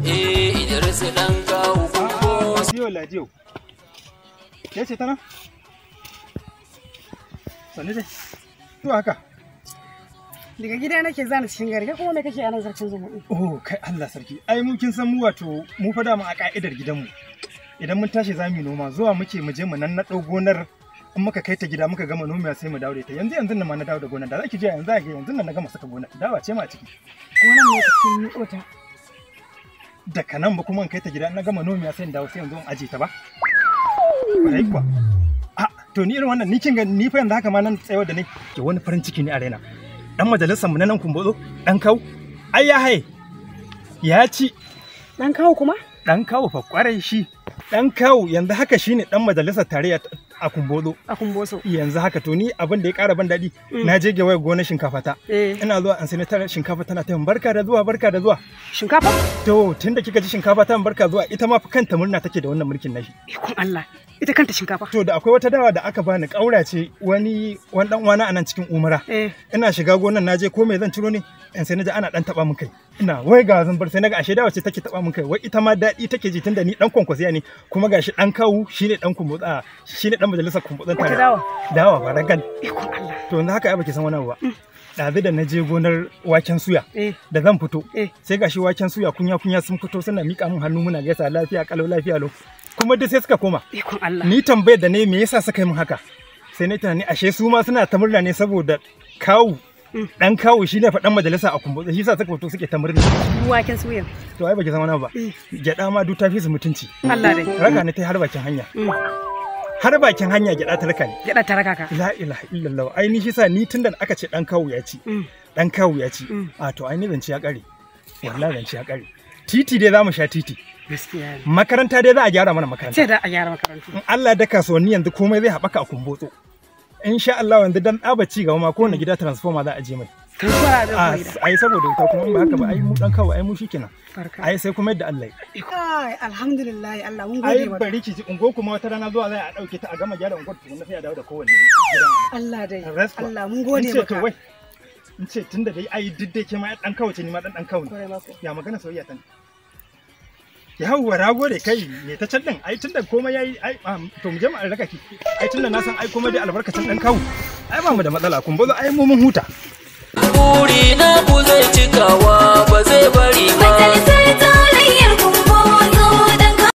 Eh, Idris dan kawo Kumbotso. Ladiyo, Ladiyo. Ke ce tana? Sannu dai. To haka. Daga gida nake zana cikin gari, kai kuma me kake a nan zarcin zumuɗi? Oh, kai Allah sarki. Ai mu kin san mu wato mu fa dama a ka'idar gidanmu. Idan mun tashi za mu yi noma, zuwa muke mu je mu nan naɗo gonar, in muka kai ta gida muka gama nomewa sai mu dawo da ita. Yanzu yanzu nan ma na dawo da gonar. Da za ki je yanzu za ki yanzu nan na gama saka gonar. Dawa ce ma a ciki. Gonar ne kake miƙo ta. Daga nan ba kuma in kai ta gida in na gama nomewa sai in dawo sai yanzu in aje ta ba. Kwarai kuwa. A to ni irin wannan ni kin ga ni fa yanzu haka ma nan tsayawar da ni ke wani farin ciki ne a raina. Dan majalisar mu na nan Kumbotso, dan kau. Ai ya haye. Ya ci. Dan kawo kuma? Dan kawo fa kwarai shi. Dan kawo yanzu haka shine dan majalisar tarayya a Kumbotso. A Kumbotso. Yanzu haka to ni abin da ya ƙara ban daɗi na je gewaya gonar shinkafa ta. Ina zuwa an sai na tarar shinkafa tana ta barka da zuwa, barka da zuwa. Shinkafa? To tunda kika ji shinkafa ta barka zuwa, ita ma fa kanta murna take da wannan mulkin nashi. Ikon Allah. Ita kanta shinkafa. To da akwai wata dawa da aka bani ƙaura ce wani wani dan uwana a nan cikin Umara. Ina shiga gonar naje ko me zan ciro ne in sai naji ana dan taba min kai. Ina wai ga zan bar sai naga ashe dawa ce take taba min kai, wai ita ma daɗi take ji tunda ni dan kwankwasiya ne kuma gashi dan kawu shine dan Kumbotsa, shine dan majalisar Kumbotsan Wata dawa? Dawa ba ragal. Ikon Allah. To yanzu haka ai baki san wani abu ba. Ɗazu da na je gonar waken suya da zan fito sai gashi waken suya kunya kunya sun fito suna miƙa min hannu muna gaisa lafiya kalau lafiya lau. Kuma duk sai suka koma. Ikon Allah. Ni tambayar da ne me yasa suka yi min haka? Sai na tunani ashe su ma suna ta murna ne saboda kawu dan kawu shine fa dan majalisa a Kumbotso, shi yasa suka fito suke ta murna. Waken suyan. To ai baki san wani abu ba. Gyaɗa ma duk ta fi su mutunci. Allah dai. Raka ni tai har bakin hanya. Har bakin hanya gyaɗa ta raka ni. Gyaɗa ta raka ka. La ilaha illallah. Ai ni shi yasa ni tunda aka ce dan kawu ya ci. Dan kawu ya ci. A to ai ni zance ya kare. Wallahi zance ya kare. Titi dai za mu sha titi. Gaskiya ne. Makaranta dai za a gyara mana makaranta. Ce da a gyara makarantu. In Allah da kasuwanni yanzu komai zai haɓaka a Kumbotso. Insha Allah yanzu dan ɗaba ci gaba ma kowane gida transformer za a je mai. Transformer za a je mai. Ai saboda wuta kuma in ba haka ba ai mu dan kawo ai mu shikenan. Ai sai kuma yadda Allah ya. Ai alhamdulillah Allah mun gode Ai maka. bari ki ji ungo kuma wata rana zuwa za a dauke ta a gama gyara unguwar tukunna sai a dawo da kowanne gidan. Allah dai. Ras kuwa. Allah mun gode In ce to maka. wai. In ce tunda dai ai duk dai ke ma dan kawo ce ni ma dan kawo ne. Ya magana soyayya ta ne. Yawwa rago da kai me ta can din ai tunda komai yayi ai to mu je mu raka ki ai tunda na san ai komai dai albarkacin dan kawu ai ba mu da matsala Kumbotso ai mu mun huta. Buri na ku zai cikawa ba zai bari ba.